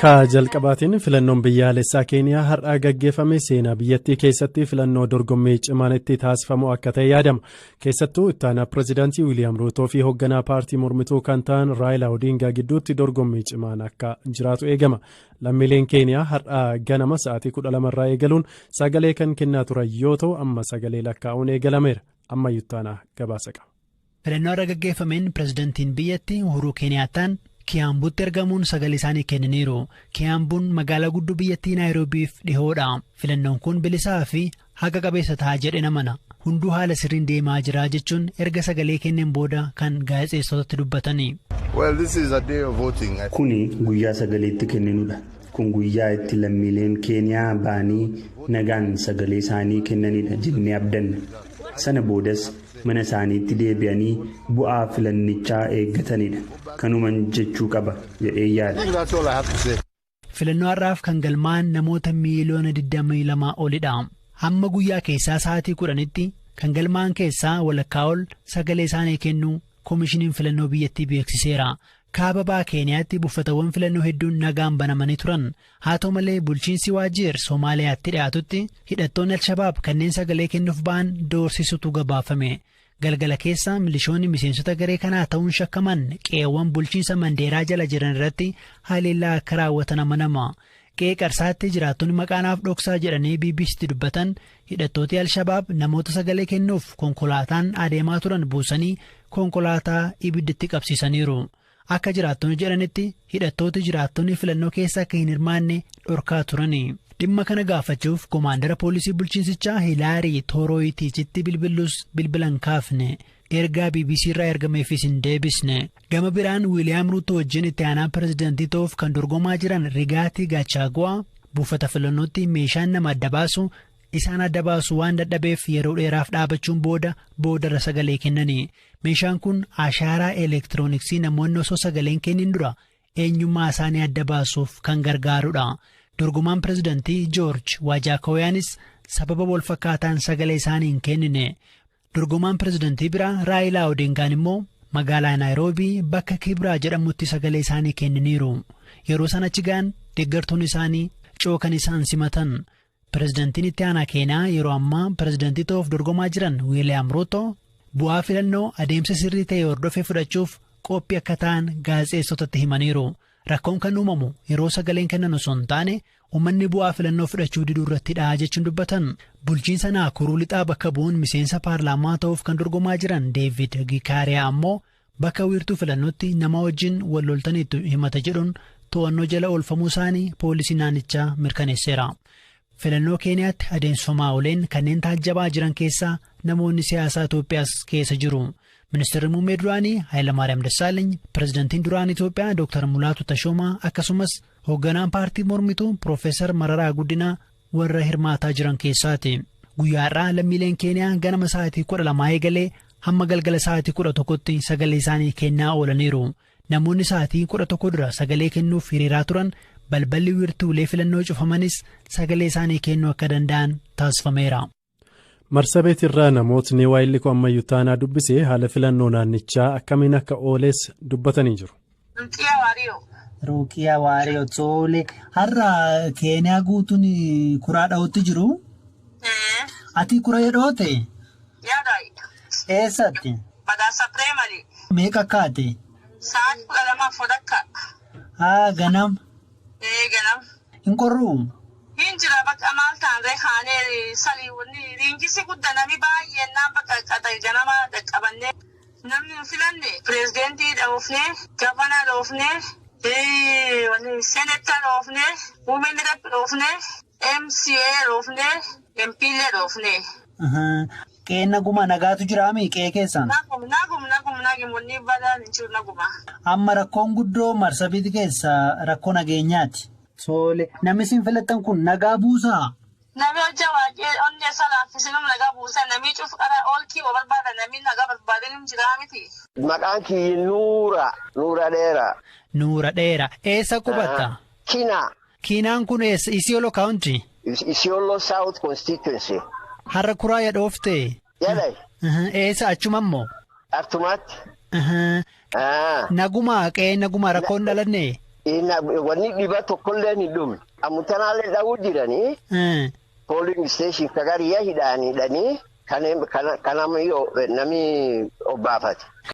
Ka jalqabaatiin filannoon biyyaalessaa Keeniyaa har'aa gaggeeffame seenaa biyyattii keessatti filannoo dorgommii cimaan itti taasifamu akka ta'e yaadama. Keessattuu ittaanaa pireezidaantii Wiiliyaam Ruutoo fi hoogganaa paartii mormituu kan ta'an Raayilaa Odingaa gidduutti dorgommii cimaan akka jiraatu eegama. Lammiileen Keeniyaa har'aa ganama sa'aatii 12 irraa eegaluun sagalee kan kennaa turan yoo ta'u, amma sagalee lakkaa'uun eegalameera. Amma ittaanaa gabaasa qaba. Filannoo har'a gaggeeffameen pireezidantiin biyyattii Uhuruu Keeniyaattaan Kiyaambuutti argamuun sagalee isaanii kennaniiru. Kiyaambuun magaalaa guddoo biyyattii Naayiroobiif dhihoodha. Filannoon kun bilisaa fi haqa qabeessa ta'a jedhee namana. Hunduu haala sirriin deemaa jira jechuun erga sagalee kenneen booda kan gaazexeessitootatti dubbatani. Kuni guyyaa sagalee itti kenninudha. Kun guyyaa itti lammiileen Keeniyaa ba'anii nagaan sagalee isaanii kennanidha jennee abdanna. Sana boodas mana isaaniitti deebi'anii bu'aa filannichaa eeggatanidha. Kanuman jechuu qaba jedhee yaada. Filannoo har'aaf kan galmaa'an namoota miiliyoona 22 olidha. Hamma guyyaa keessaa sa'aatii 10tti kan galmaa'an keessaa walakkaa ol sagalee isaanii kennuu koomishiniin filannoo biyyattii beeksiseera. Kaaba baha Keeniyaatti buufatawwan filannoo hedduun nagaan banamanii turan. Haa ta'u malee, bulchiinsi Waajjir Soomaaliyaatti dhiyaatutti hidhattoonni Alshabaab kanneen sagalee kennuuf ba'an doorsisutu gabaafame. Galgala keessa milishoonni miseensota garee kanaa ta'uun shakkaman qe'eewwan bulchiinsa Mandeeraa jala jiran irratti haleellaa akka raawwatan amanama. Qe'ee Qarsaatti jiraattonni maqaanaaf dhoksaa jedhanii BBCtti dubbatan hidhattooti Alshabaab namoota sagalee kennuuf konkolaataan adeemaa turan buusanii konkolaataa ibiddatti qabsiisaniiru. Akka jiraattonni jedhanitti, hidhattooti jiraattonni filannoo keessa akka hin hirmaanne dhorkaa turani. Dhimma kana gaafachuuf koomaandara poolisii bulchiinsichaa Hilaarii Toorooyitiichitti bilbilus bilbilan kaafne. Ergaa BBC irraa ergameefis hin deebisne. Gama biraan, Wiiliyaam Ruuto wajjin itti aanaa pireezidantii ta'uuf kan dorgomaa jiran Rigaatii Gaachaagu'aa buufata filannootti meeshaan nama adda baasu isaan adda baasu waan dadhabeef yeroo dheeraaf dhaabachuun booda boodarra sagalee kennani. Meeshaan kun ashaaraa elektirooniksii namoonni osoo sagaleen kennin dura eenyummaa isaanii adda baasuuf kan gargaarudha. Dorgomaan pireezidantii Joorj Waajaakooyaanis sababa walfakkaataan sagalee isaanii hin kennine. Dorgomaan pireezidantii biraa Raayilaa Odingaan immoo magaalaa Naayiroobii bakka Kibraa jedhamutti sagalee isaanii kenniniiru. Yeroo isaan achi ga'an deeggartoonni isaanii cookan isaan simatan. Pireezidantiin itti aanaa Keeniyaa yeroo ammaa pireezidantii ta'uuf dorgomaa jiran Wiiliyaam Ruuto bu'aa filannoo adeemsa sirrii ta'e hordofee fudhachuuf qophii akka ta'an gaazexeessotatti himaniiru. Rakkoon kan uumamu yeroo sagaleen kennan osoo hin taane, uummanni bu'aa filannoo fudhachuu diduu irrattidha jechuun dubbatan. Bulchiinsa Naakuruu Lixaa bakka bu'uun miseensa paarlaamaa ta'uuf kan dorgomaa jiran Deevid Gikaariyaa ammoo bakka wiirtuu filannootti nama wajjin wal loltaniitu himata jedhuun to'annoo jala oolfamuu isaanii poolisii naannichaa mirkaneesseera. Filannoo Keeniyaatti adeemsifamaa ooleen kanneen taajjabaa jiran keessaa namoonni siyaasaa Itoophiyaas keessa jiru. Ministeerri muummee duraanii Hayilamaariyaam Dassaaleeny, pireezidantiin duraanii Itoophiyaa Dr. Mulaatu Tashoomaa, akkasumas hoogganaan paartii mormituu Piroofeesar Mararaa Guddinaa warra hirmaataa jiran keessaati. Guyyaa har'aa lammiileen Keeniyaa ganama sa'aatii 12 eegalee hamma galgala sa'aatii 11tti sagalee isaanii kennaa oolaniiru. Namoonni sa'aatii 11 dura sagalee kennuuf hiriiraa turan balballi wiirtuulee filannoo cufamanis sagalee isaanii kennuu akka danda'an taasifameera. Marsabeet irraa namootni waayilli koo ammayyuu taanaa dubbisee haala filannoo naannichaa akkamiin akka ooles dubbatanii jiru. Ruqiyaa Waariyoo. Ruqiyaa Waariyoo, tole. Har'a Keeniyaa guutuun kuraa dha'utti jiru. Ati kura dhoote? Yaada. Eessatti? Badhaasa Pireemari. Meeqa kaate? Sa'aatii 12:30. Haa, ganam. Ee, ganam. Hin qorruu? Hin jira, bakka maal taanree kaanee sali wanni riingisi guddaa namni baay'een naan bakka qaxay ganama dhaqqabannee namni hin filanne pireezidentii dhoofnee, gavana dhoofnee, wanni senator dhoofnee, women rep dhoofnee, MCA dhoofnee, MPlee dhoofnee. Qe'een naguma, nagaatu jiraami qe'ee keessan? Nagum, nagum, nagum, nagum, wanni badaan hin jiru, naguma. Amma rakkoon guddoo Marsabiit keessa rakkoo nageenyaati. Tole, namni isin filattan kun nagaa buusaa? Namni hojja waaqee onnee isaa laaffisee nama nagaa buusa. Namni cuuf qara oolkii oo barbaada, namni nagaa barbaadee ni jiraa miti. Maqaan kiyyi Nuura, Nuura Dheeraa. Nuura Dheeraa. Eessa qubatta? Kina. Kiinaan kun eessa? Isiolo County? Isiolo South Constituency. Har'a kuraa dhooftee? Yalai. Eessa, achuma immoo? Artumaatti. Nagumaa qe'ee, nagumaa, rakkoon dhalanne? Wanni dhiba tokkollee hin dhumne. Ammutanaallee dha'uu jiranii. Polling station kagariyaa hidhaanii hidhanii kanama namni obbaafate.